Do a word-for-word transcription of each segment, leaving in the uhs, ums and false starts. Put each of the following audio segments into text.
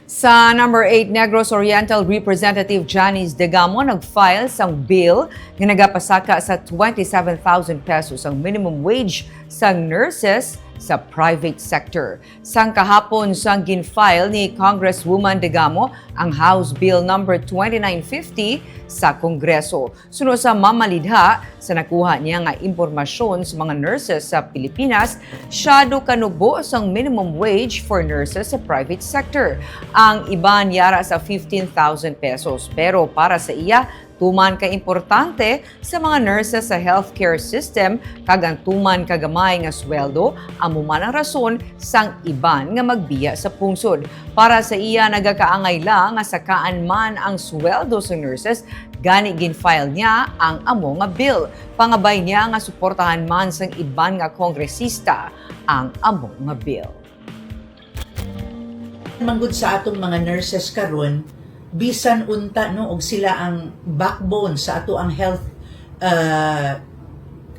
Sa number eight, Negros Oriental Representative Janice Degamo nag-file sang bill nga nagapasaka sa twenty-seven thousand pesos ang minimum wage sang nurses sa private sector. Sang kahapon sang gin-file ni Congresswoman Degamo ang House Bill number twenty-nine fifty sa Kongreso. Suno sa mamalidha, sa nakuha niya nga impormasyon sa mga nurses sa Pilipinas, siyado ka nubo sang minimum wage for nurses sa private sector. Ang iban yara sa fifteen thousand pesos. Pero para sa iya, tuman ka importante sa mga nurses sa healthcare system kag ang tuman ka gamay nga sweldo amo man ang rason sang iban nga magbiya sa pungsod. Para sa iya, nagakaangay lang nga sakaan man ang sweldo sa nurses, gani gin-file niya ang amo nga bill. Pangabay niya nga suportahan man sang iban nga kongresista ang amo nga bill. Manggod sa atong mga nurses karon, bisan unta, no, og sila ang backbone sa ato ang health, uh,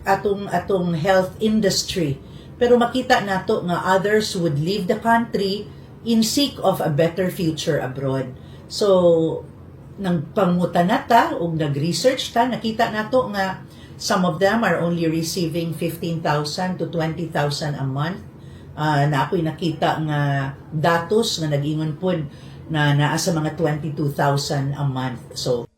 atong atong health industry, pero makita nato nga others would leave the country in seek of a better future abroad. So, nagpangutana ta ug nag-research ta, nakita nato nga some of them are only receiving fifteen thousand to twenty thousand a month. Uh, na ako'y nakita nga datos nga nag-ingon pud na naa sa mga twenty-two thousand a month. So,